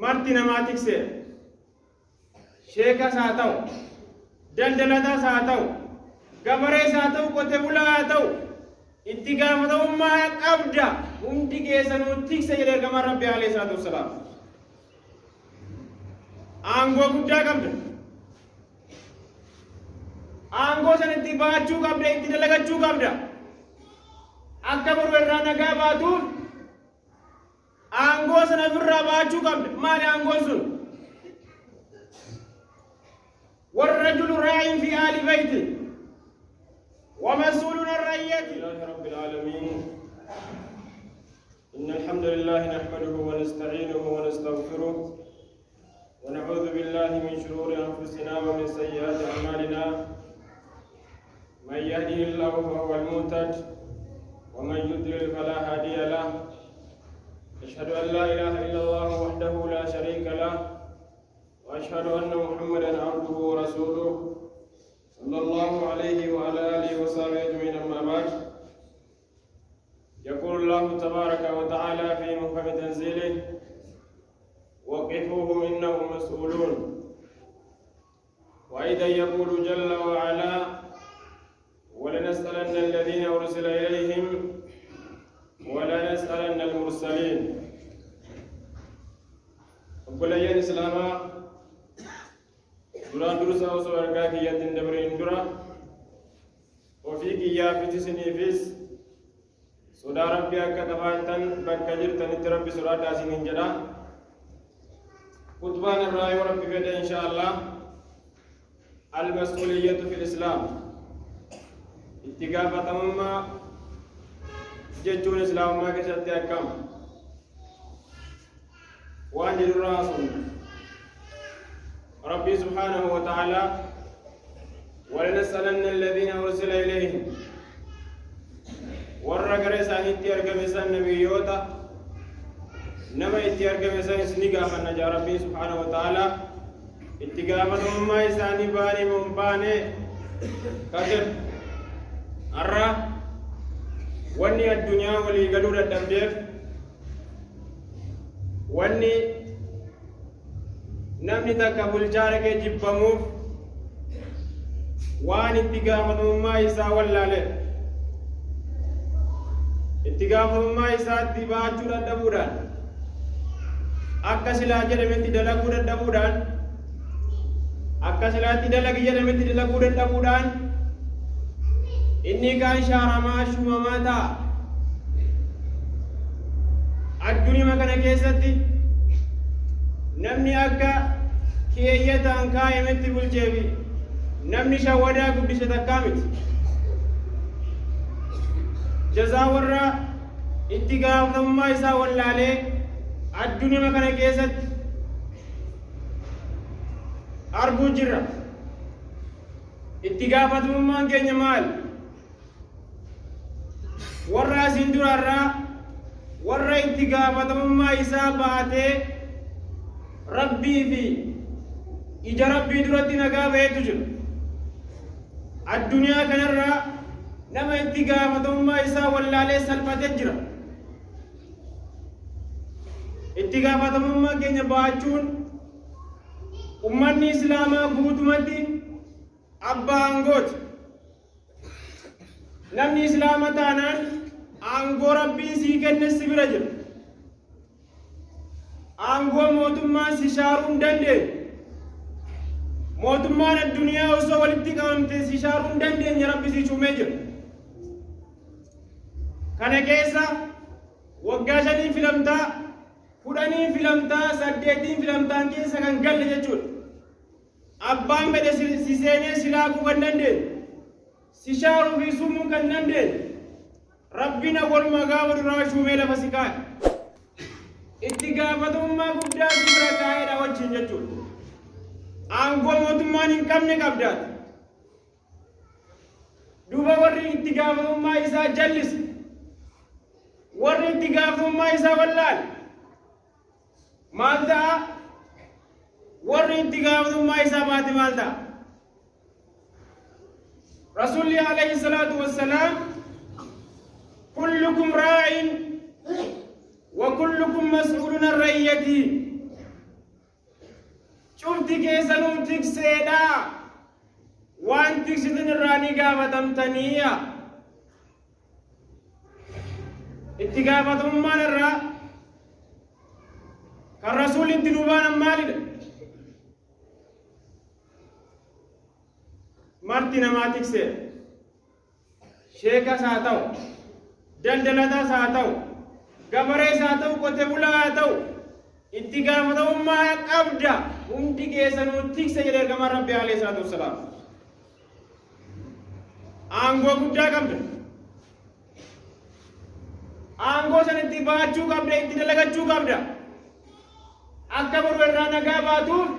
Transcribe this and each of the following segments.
Marti namaa tikseedha. Sheekas haa ta'u, daldalataas haa ta'u, gabarees haa ta'u, qote bulaa haa ta'u, itti gaafatamummaa qabda, hundi keessanuu tikse jedhe ergamaan Rabbii alayhi salaatu wassalaam. Aangoo guddaa qabda. Aangoo sana itti baachuu qabda, itti dalagachuu qabda. Akka boru irraa nagaa baatuuf Aangoo sana ofirraa baachuu qabda. Maali aangoon sun? Warrajulu raa'in fi aali bayti. ومسؤول عن رعيته. لله رب العالمين. إن الحمد لله نحمده ونستعينه ونستغفره ونعوذ بالله من شرور أنفسنا ومن سيئات أعمالنا. من يهده الله فهو المهتد ومن يضلل فلا هادي له. أشهد أن لا إله إلا الله وحده لا شريك له وأشهد أن محمدا عبده ورسوله صلى الله عليه وعلى آله وصحبه أجمعين. أما بعد، يقول الله تبارك وتعالى في محكم تنزيله: وقفوهم إنهم مسؤولون. وأيضا يقول جل وعلا: ولنسألن الذين أرسل إليهم ولنسألن المرسلين. Obboleeyyan Islaamaa, duraan dursa osoo ergaa kiyyatti hin dabarin dura ofii kiyyaafis isiniifis sodaa Rabbii akka qabaattan, bakka jirtanitti Rabbi sodaadhaa isiniin jedha. Khutbaan irraa yoo Rabbi fedhe, insha Allah, al-mas'uuliyyatu fil Islaam, itti gaafatamummaa jechuun Islaamummaa keessatti akkam waan jedhurraa haasofna. Rabbii subhaanahu wa ta'aalaa: walanas'alanna alladhiina ursila ilayhim, warra gara isaaniitti argame san, nabiyyoota nama itti argame sanis ni gaafanna jaa Rabbiin subhaanahu wa ta'aalaa. Itti gaafatamummaa isaanii baanee moo hin baane ka jedhu. Har'a wanni addunyaa walii galuu dadhabdeef, wanni namni takka bulchaa dhaqee jibbamuuf, waan itti gaafatamummaa isaa wallaaleef, itti gaafatamummaa isaatti baachuu dadhabuudhaan, akka silaa jedhametti dalaguu dadhabuudhaan, akka silaatti dalagi jedhametti dalaguu dadhabuudhaan inni kaan shaaramaa shuumamaa ta'a. Addunyaa kana keessatti namni akka keeyyataan kaayametti bulcheefi namni shawwadaa guddise takkaa miti. Jazaa warra itti gaafatamummaa isaa wallaalee addunyaa kana keessatti arguu jirra. Itti gaafatamummaan keenya maal? Warra asiin duraarraa warra itti gaafatamummaa isaa baatee Rabbii fi ija Rabbii duratti nagaa ba'etu jira. Addunyaa kanarraa nama itti gaafatamummaa isaa wallaalee salphatee jira. Itti gaafatamummaa keenya baachuun, ummanni Islaamaa guutumatti abbaa aangooti. Namni Islaama taanaan aangoo Rabbiin sii kenne si bira jira. Aangoo mootummaan si shaaruu hin dandeenye. Mootummaan addunyaa osoo walitti qabamte si shaaruu hin dandeenye, Rabbi si cuumee jira. Kana keessa waggaa 5n filamtaa, 10n filamtaa, 8n filamtaan keessa kan galle jechuudha. Abbaan fedhe si seenee si laaquu kan dandeenye, si shaaruu fi sumuu kan dandeenye, Rabbiin awwaluma gaafa duraa shuumee lafa si kaa'e. Itti gaafatamummaa guddaa si bira kaa'eedha wajjin jechuudha. Aangoo mootummaan hin qabne qabdaati. Duuba warri itti gaafatamummaa isaa jallise, warri itti gaafatamummaa isaa wallaale maal ta'a? Warri itti gaafatamummaa isaa baate maal ta'a? Rasuulli alayhi salaatu wassalaam: kullukum raa'in wa kullukum mas'uulun an ra'iyyatihi. Hundumti keessanuu tikseedha. Waan tiksitan irraa ni gaafatamtaniiya. Itti gaafatamummaan irraa kan rasuulli itti nu baanan maalidha? Marti namaa tikseedha. Sheekas haa ta'u, daldalataas haa ta'u, gabarees haa ta'u, qote bulaa haa ta'u, itti gaafatamummaa qabda. Hundi keessanuu tikse jedhe ergamaan Rabbi alayhi salaatu wassalaam. Aangoo guddaa qabda. Aangoo san itti baachuu qabda, itti dalagachuu qabda. Akka boru irraa nagaa baatuuf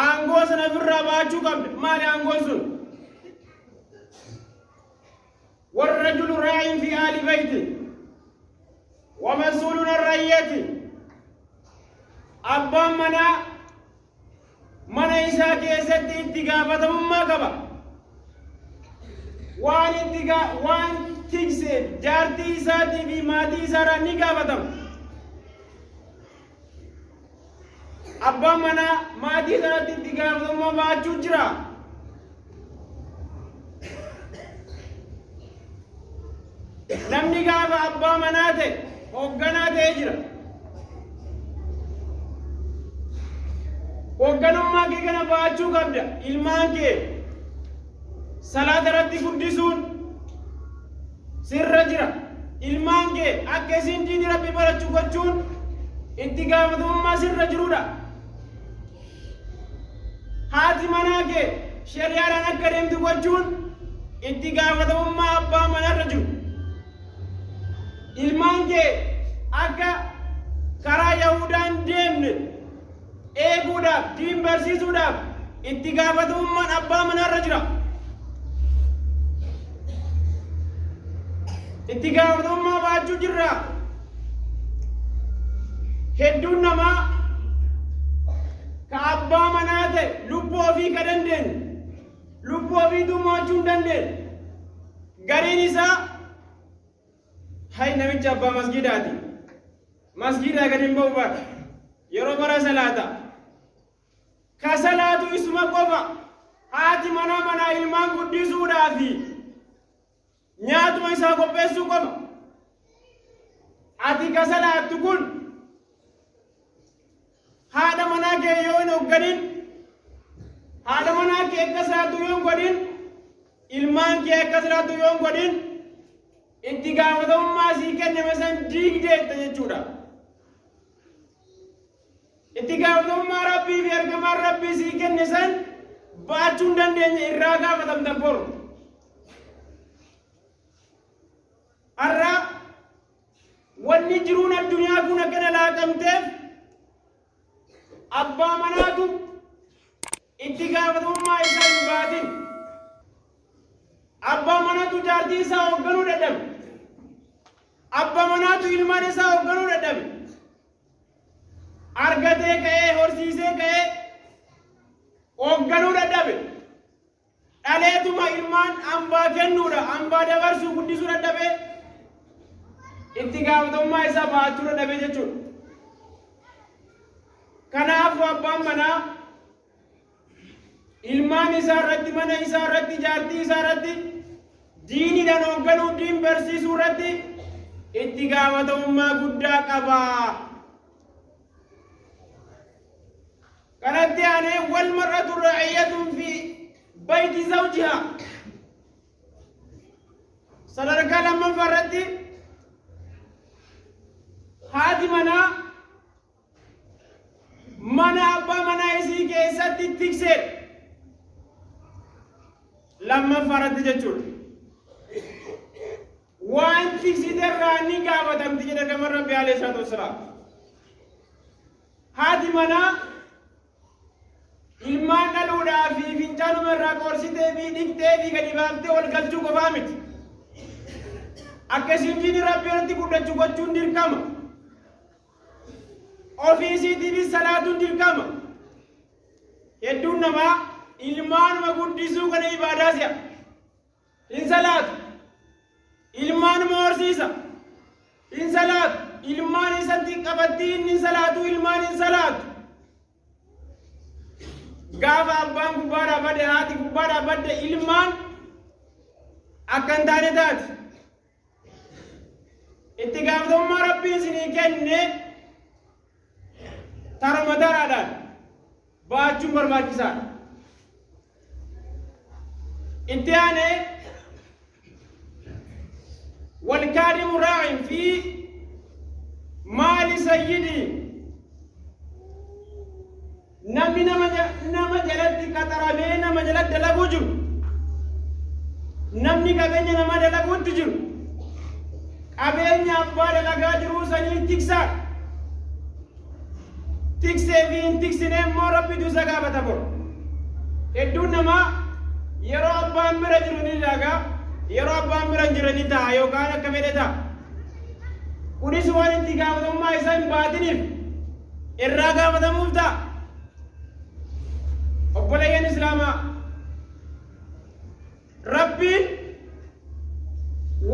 Aangoo sana ofirraa baachuu qabda. Maali aangoon sun? Warrajulu raa'in fi aali bayti wa mas'uulun an ra'iyyati. Abbaan manaa mana isaa keessatti itti gaafatamummaa qaba. Waan itti waan tikse jaartii isaatii fi maatii isaarraa ni gaafatama. Abbaan manaa maatii sanatti itti gaafatamummaa baachuu jira. Namni gaafa abbaa manaa ta'e hoogganaa ta'ee jira. Hoogganummaa kee kana baachuu qabda. Ilmaan kee salaata irratti guddisuun sirra jira. Ilmaan kee akka isin diini Rabbi barachuu gochuun itti gaafatamummaa sirra jirudha. Haati manaa kee shari'aadhaan akka deemtu gochuun itti gaafatamummaa abbaa manarra jiru. Ilmaan kee akka karaa Yahudaan deemne eeguudhaaf, diin barsiisuudhaaf itti gaafatamummaan abbaa manaarra jira. Itti gaafatamummaa baachuu jirra. Hedduun namaa ka abbaa manaa ta'e lubbuu ofii ka dandeenye lubbuu ofiituu mo'achuu hin dandeenye. Gariin isaa hay namicha abbaa masgiidaati. Masgiidaa gadi hin ba'u bara. Yeroo bara salaata. Ka salaatu isuma qofa. Haati manaa manaa ilmaan guddisuudhaafi nyaatuma isaa qopheessuu qofa. Ati ka salaattu kun haadha manaa kee yoo hin hoogganin, haadha manaa kee akka salaattu yoo hin godhin, ilmaan kee akka salaattu yoo hin godhin, itti gaafatamummaa sii kenname san diigdeetta jechuudha. Itti gaafatamummaa Rabbii fi ergamaan Rabbii sii kenne san baachuu hin dandeenye irraa gaafatamta boru. Har'a wanni jiruun addunyaa kun akkana laaqamteef abbaa manaatu itti gaafatamummaa isaa hin baatin. Abbaa manaatu jaartii isaa hoogganuu dadhabe. Abbaa manaatu ilmaan isaa hoogganuu dadhabe. Argatee ka'ee horsiisee ka'ee hoogganuu dadhabe. Dhaleetuma ilmaan hambaa kennuudha, hambaa dabarsuu guddisuu dadhabe. Itti gaafatamummaa isaa baachuu dadhabe jechuudha. Kanaafuu abbaan manaa ilmaan isaa irratti, mana isaa irratti, jaartii isaa irratti, diiniidhaan hoogganuu, diin barsiisuu irratti itti gaafatamummaa guddaa qaba. Kanatti aanee wal mar'atu ra'iyyatun fi bayti zawjihaa. Sadarkaa lammaffaa irratti haati manaa mana abbaa manaa isii keessatti tikseedha. Lammaffaa irratti jechuudha. Waan tiksite irraa ni gaafatamti jedha ergamaan Rabbi alayhi salaatu wassalaam. Haati manaa ilmaan dhaluudhaa fi fincaanuma irraa qorsitee fi dhiqxee fi gadi baaftee ol galchuu qofaa miti. Akka isiin diinii Rabbii irratti guddachuu gochuun dirqama. Ofii isiitiifis salaatuun dirqama. Hedduun namaa ilmaanuma guddisuu kana ibaadaa si'a. Hin salaatu. Ilmaanuma horsiisa. Hin salaatu. Ilmaan isatti qabattii inni hin salaatu ilmaan hin salaatu. Gaafa abbaan gubbaadhaa bade, haati gubbaadhaa badde, ilmaan akka hin taane taati. Itti gaafatamummaa Rabbiin isinii kenne taruma taraadhaan baachuun barbaachisaadha. Itti aanee walkaadimu raa'in fi maali sayyidii, namni nama jalatti qaxaramee nama jalatti dalaguu jiru, namni qabeenya namaa dalaguutti jiru, qabeenya abbaa dalagaa jiruu sanii tiksaa. Tiksee fi hin tiksine immoo Rabbitu isa gaafata bor. Hedduun namaa yeroo abbaan bira jiru ni dalaga, yeroo abbaan bira hin jirre ni ta'a yookaan akka fedhe ta'a. Kunis waan itti gaafatamummaa isaa hin baatiniif irraa gaafatamuuf ta'a. Obboleeyyan Islaamaa, Rabbiin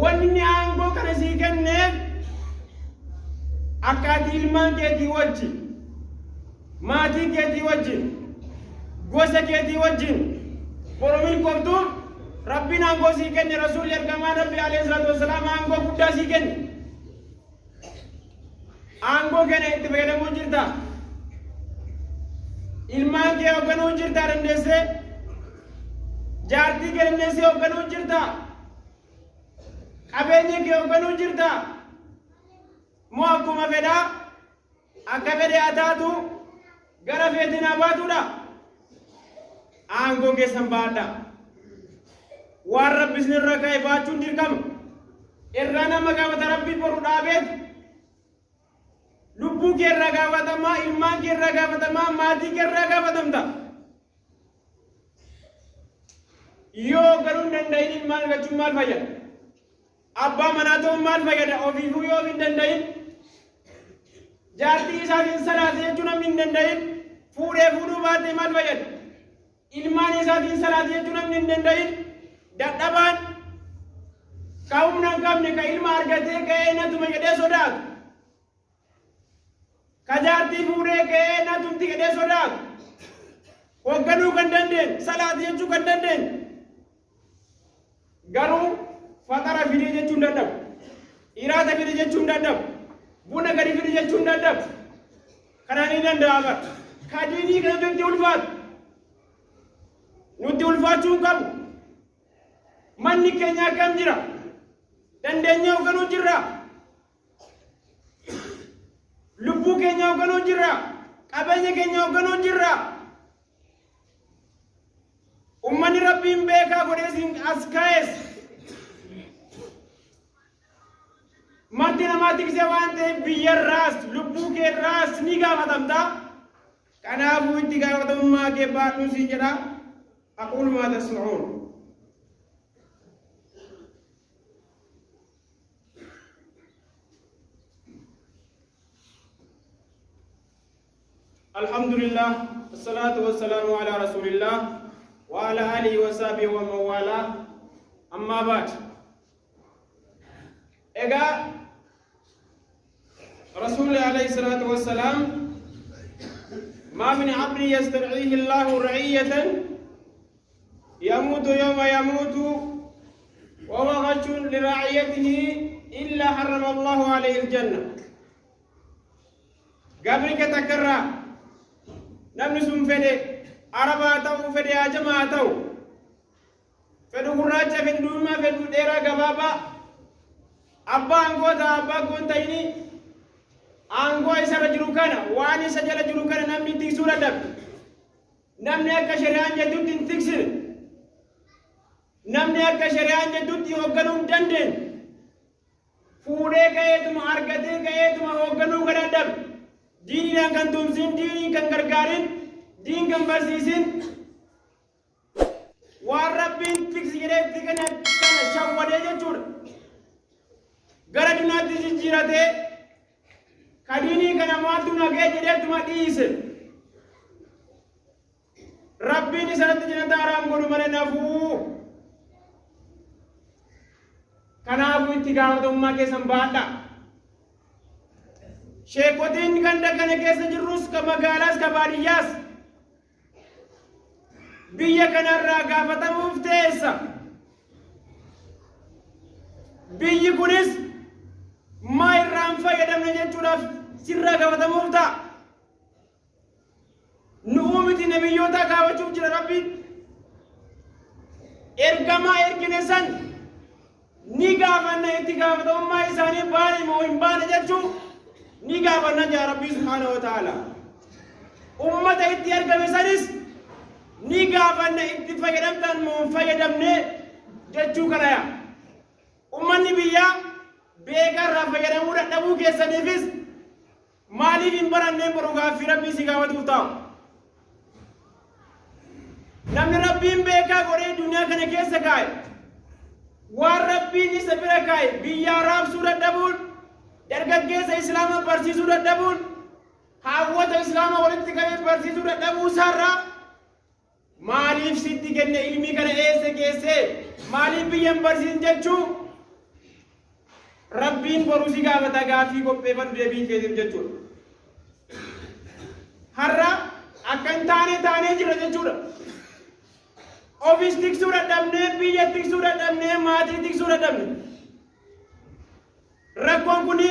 wanni inni aangoo kana sii kenneef akka ati ilmaan keetii wajjin, maatii keetii wajjin, gosa keetii wajjin boru milkooftuuf Rabbiin aangoo sii kenne. Rasuulli ergamaan Rabbi alayhi salaatu wassalaam aangoo guddaa sii kenne. Aangoo kana itti fayyadamuu jirta? Ilmaan kee hoogganuu jirta dandeessee? Jaartii kee dandeessee hoogganuu jirta? Qabeenya kee hoogganuu jirta? Moo akkuma fedhaa akka fedhe haa taatu, gara feetiin haa baatudha? Aangoo keessan baadhaa. Waan Rabbi isinirra kaa'e baachuun dirqama. Irraa nama gaafata Rabbi boru dhaabeet. Lubbuu kee irraa gaafatamaa, ilmaan kee irraa gaafatamaa, maatii kee irraa gaafatamta. Yoo galuu hin danda'in ilmaan argachuun maal fayyada? Abbaa manaa ta'uun maal fayyada? Ofiifuu yoo hin danda'in, jaartii isaatiin salaate jechuu namni hin danda'in, fuudhee fuudhuu baatee maal fayyada? Ilmaan isaatiin salaate jechuu namni hin danda'in, dadhabaan ka humna hin qabne, ka ilma argatee ka'ee natuma jedhee sodaatu, ka jaartii fuudhee ka'ee natumti jedhee sodaatu, hoogganuu kan dandeenye, salaate jechuu kan dandeenye, garuu faxara fidee jechuu hin dadhabu, iraata fide jechuu hin dadhabu, buna gadi fide jechuu hin dadhabu. Kanaan ni danda'a bara. Ka diinii kanatu itti ulfaatu. Nutti ulfaachuu hin qabu. Manni keenya akkam jira? Dandeenyee hoogganuu jirra? Lubbuu keenya hoogganuu jirra? Qabeenya keenya hoogganuu jirra? Ummanni Rabbiin beekaa godhee isin as kaa'es marti namaa tiksee waan ta'eef biyyarraas lubbuu keerraas ni gaafatamta. Kanaafuu itti gaafatamummaa kee baadhuu siin jedha. Aquulu maa tasma'uun. الحمد لله، الصلاة والسلام على رسول الله وعلى آله وصحبه ومن والاه، أما بعد. Egaa رسول عليه الصلاة والسلام: ما من عبد يسترعيه الله رعية يموت يوم يموت وهو غش لرعيته إلا حرم الله عليه الجنة. Gabricha takkarraa namni sun fedhe Arabaa ta'uu, fedhe ajamaa ta'u, fedhu gurraacha, fedhu duumaa, fedhu dheeraa gabaabaa, abbaa aangoo ta'a, abbaa aangoo hin ta'ini, aangoo isarra jiru kana, waan isa jala jiru kana namni tiksuu dadhabe, namni akka shari'aan jettutti hin tiksine, namni akka shari'aan jettutti hoogganuu hin dandeenye, fuudhee ka'eetuma argatee ka'eetuma hoogganuu kan dadhabe, diiniidhaan kan tumsin, diiniin kan gargaarin, diin kan barsiisin, waan Rabbiin tiksi jedhee itti kenne kana shawwadee jechuudha. Gara dunaatti jijjiiratee ka diinii kana maaltu nagee jedheetuma dhiise. Rabbiin isarratti jannata haraam godhu malee nafuu. Kanaafuu itti gaafatamummaa keessan baadhaa. Sheekotiin ganda kana keessa jirrus, ka magaalaas ka baadiyyaas, Biyya kanarraa gaafatamuuf teessa. Biyyi kunis maa irraa hin fayyadamne jechuudhaaf sirraa gaafatamuuf ta'a. Nu'uu miti nabiyyoota gaafachuuf jira Rabbiin. Ergamaa ergine san ni gaafanna itti gaafatamummaa isaanii baane moo hin baane jechuu ni gaafanna jaa Rabbii subhaanahu wa ta'ala. Ummata itti ergame sanis ni gaafanna itti fayyadamtan moo hin fayyadamne jechuu kana yaa. Ummanni biyyaa beekaa irraa fayyadamuu dadhabuu keessaniifis Maaliif hin baranneen boru gaaffii Rabbii si gaafatuuf taa'u. Namni Rabbiin beekaa godhee duniyaa kana keessa kaa'e waan Rabbiin isa bira kaa'e biyyaa raabsuu dadhabuun dargaggeessa Islaama barsiisuu dadhabuun haawwata Islaama walitti qabee barsiisuu dadhabuu isaarraa maaliif sitti kenne ilmii kana eessa geessee maaliif biyya hin barsiisin jechuu Rabbiin boruu si gaafata gaaffii qopheeffadhu deebii keetiif jechuudha. Har'a akka hin taane taanee jirra jechuudha. Ofis tiksuu dadhabnee, biyya tiksuu dadhabnee, maatii tiksuu dadhabne. Rakkoon kuni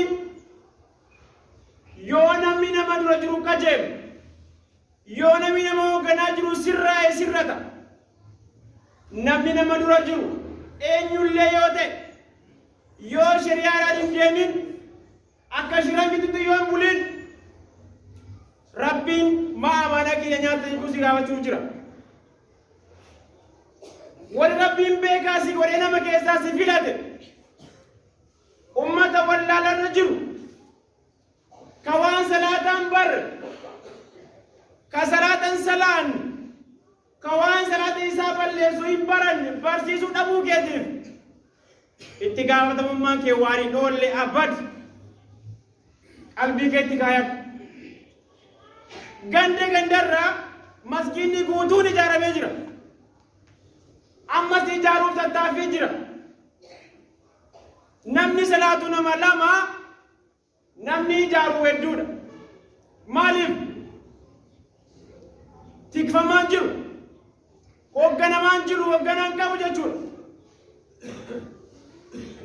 yoo namni nama dura jiru qajeelu, yoo namni nama hoogganaa jiru sirraa'e sirrata. Namni nama dura jiru eenyullee yoo ta'e yoo shari'aadhaan hin deemin akka shiran gidduutti yoo hin bulin Rabbiin maa amaanaa kiyya nyaatta jechuu si gaafachuuf jira. Wani Rabbiin beekaa si godhee nama keessaa si filate ummata wallaalarra jiru ka waan salaataan barre ka salaatan salaan ka waan salaata isaa balleessu hin baranne barsiisuu dhabuu keetiif itti gaafatamummaan kee waan hin oolle abad qalbii keetti kaayadhu. Ganda gandarraa masgiinni guutuun ijaaramee jira. Ammas ijaaruuf tattaaffii jira. Namni salaatu nama lama Namni ijaaru hedduudha. Maaliif? Tikfamaan jiru. Hoogganamaan jiru hoogganaan qabu jechuudha.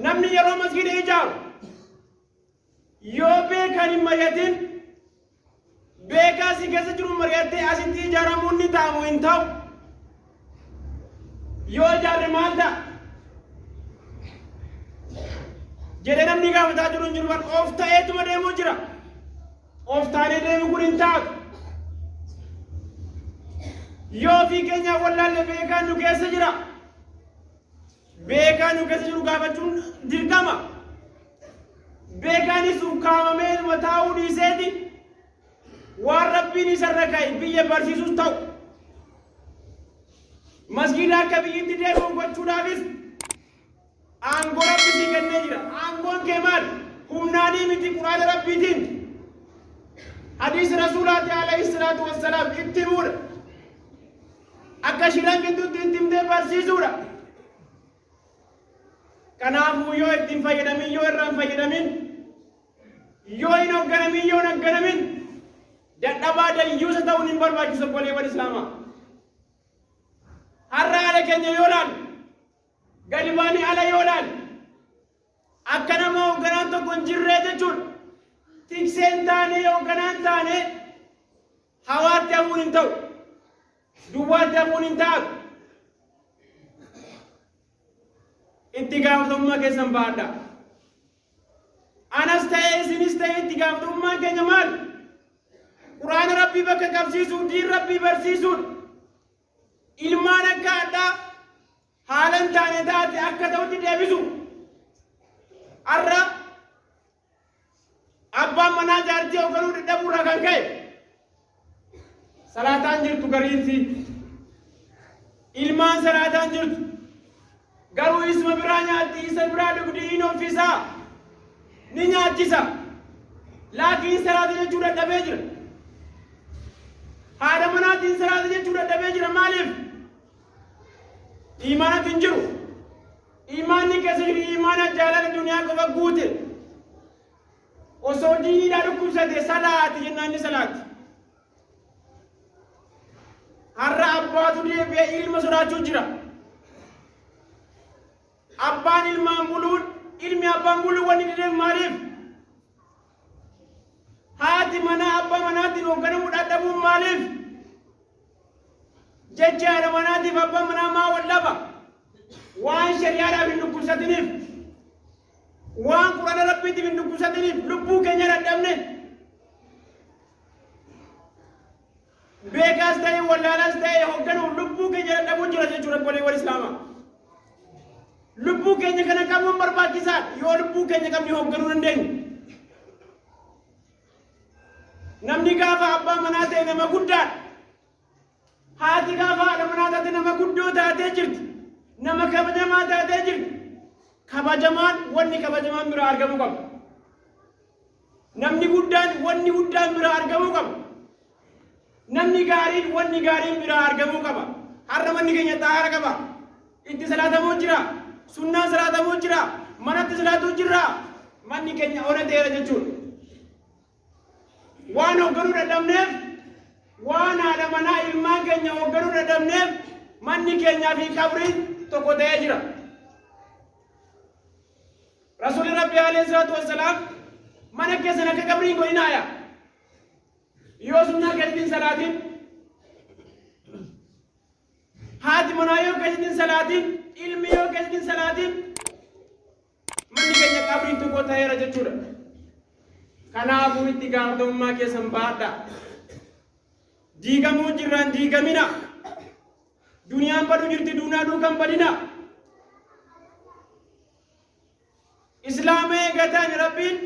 Namni yeroo masgiida ijaaru yoo beekan hin mari'atin beekaa si keessa jiru mari'attee asitti ijaaramuun ni ta'amu hin ta'u. Yoo ijaarre maal ta'a? Jedhee namni gaafataa jiru hin jiru bar of ta'eetuma deemuu jira. Of taanee deemu kun hin taatu. Yoo ofii keenyaa wallaalle beekaan nu keessa jira. Beekaa nu keessa jiru gaafachuun dirqama. Beekaanis ukkaamamee taa'uu dhiiseeti waan Rabbiin isarra ka'e biyya barsiisus ta'u. Masgiida akka biyyitti deebi'u gochuudhaafis aangoo Rabbi sii kennee jira. Aangoon kee maal? Humnaanii miti Quraana Rabbiitiin. Hadiisa Rasuulaati alayhi salaatu wassalaam itti himuudha. Akka shiran gidduutti itti himtee barsiisuudha. Kanaafuu yoo itti hin fayyadamin yoo irraa hin fayyadamin yoo hin hoogganamin yoo hin hoogganamin dadhabaa dayyuusa ta'uun hin barbaachisu obboleewwan Islaamaa. Har'a haala keenya yoo laalu gadi baanee ala yoo laalu akka nama hoogganaan tokko hin jirree jechuudha. Tikseen taanee hoogganaan taanee hawaatti hafuun hin ta'u. Duwwaatti hafuun hin taatu. Itti gaafatamummaa keessan baadhaa. Anas ta'ee isinis ta'ee itti gaafatamummaan keenya maal? Quraana Rabbii bakka qabsiisuu, diin Rabbii barsiisuudha. Ilmaan akka addaa haala hin taane taate akka ta'utti deebisu. Har'a abbaan manaa jaartii hoogganuu dadhabuu irraa kan ka'e salaataan jirtu gariinsi ilmaan salaataan jirtu garuu isuma biraa nyaatti isa biraa dhugdi in offisaa ni nyaachisa laakiin salaata jechuu dadhabee jira haadha manaatiin salaata jechuu dadhabee jira maaliif iimaanatu hin jiru Iimaanni keessa jiru iimaana jaalala duniyaa qofa guute. Osoo diiniidhaa dhukkubsate salaati jennaan ni salaati. Har'a abbaatu deebi'ee ilma sodaachuu jira. Abbaan ilmaan buluun, ilmi abbaan buluun wanni dideef maaliif? Haati manaa abbaa manaatiin hoogganamuu dadhabuun maaliif? Jecha haadha manaatiif abbaa manaa maa wal dhaba? Waan shari'aadhaaf hin dhukkubsatiniif, waan Qur'aana Rabbiitiif hin dhukkubsatiniif lubbuu keenya dadhabne. Beekaas ta'e wallaalaas ta'e hoogganuuf lubbuu keenya dadhabuu jira jechuudha, obboleewwan Islaamaa. Lubbuu keenya kana qabuun barbaachisaadha. Yoo lubbuu keenya qabne hoogganuu dandeenya. Namni gaafa abbaa manaa ta'e nama guddaadha. Haati gaafa haadha manaa taate nama guddoo taatee jirti. Nama kabajamaa taatee jirti. Kabajamaan wanni kabajamaan biraa argamuu qaba. Namni guddaan wanni guddaan biraa argamuu qaba. Namni gaariin wanni gaariin biraa argamuu qaba. Har'a manni keenya xaahara qaba. Itti salaatamuu jira. Sunnaan salaatamuu jira. Manatti salaatuu jira. Manni keenya ona ta'eera jechuudha. Waan hoogganuu dadhabneef, waan haadha manaa ilmaan keenya hoogganuu dadhabneef, manni keenyaa fi qabriin tokko ta'ee jira. Rasuulli Rabbi alayhi salaatu wassalaam mana keessan akka qabrii hin godhinaaya. Yoo sunnaa keessatti hin salaatin, haati manaa yoo keessatti hin salaatin, ilmi yoo keessatti hin salaatin, manni keenya qabriin tokko ta'eera jechuudha. Kanaafuu itti gaafatamummaa keessan baadhaa. Diigamuu jirraan diigamina. Duniyaan badu jirti, duunaa duukan badina. Islaama eegataan Rabbiin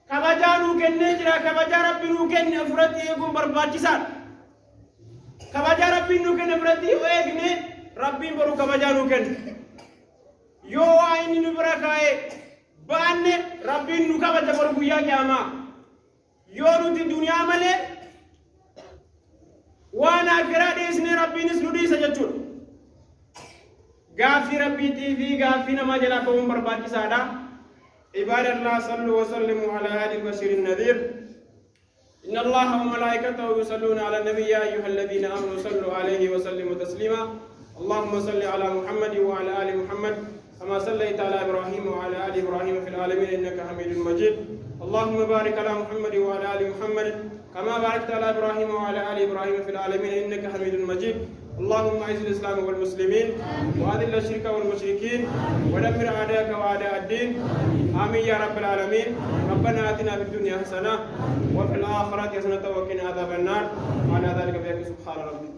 kabajaa nuu kennee jira. Kabajaa Rabbi nuu kenne ofirratti eeguun barbaachisaadha. Kabajaa Rabbiin nuu kenne ofirratti yoo eegne, Rabbiin boru kabajaa nuu kenna. Yoo waa inni nu bira kaa'e baanne, Rabbiin nu kabaja boru guyyaa qiyaamaa. Yoo nuti duniyaa malee waan akiraa dhiisne, Rabbiinis nu dhiisa jechuudha. Gaaffii Rabbiitii fi gaaffii namaa jalaa ba'uun barbaachisaadha. عباد الله، صلوا وسلموا على هادي البشير النذير. إن الله وملائكته يصلون على النبي، يا أيها الذين آمنوا صلوا عليه وسلموا تسليما. اللهم صل على محمد وعلى آل محمد كما صليت على إبراهيم وعلى آل إبراهيم في العالمين إنك حميد مجيد. اللهم بارك على محمد وعلى آل محمد كما باركت على إبراهيم وعلى آل إبراهيم في العالمين إنك حميد مجيد. اللهم أعز الإسلام والمسلمين وأذل الشرك والمشركين ودمر أعداءك وأعداء الدين. آمين يا رب العالمين. ربنا آتنا في الدنيا حسنة وفي الآخرة حسنة وقنا عذاب النار. وعلى ذلك بيك سبحان ربك.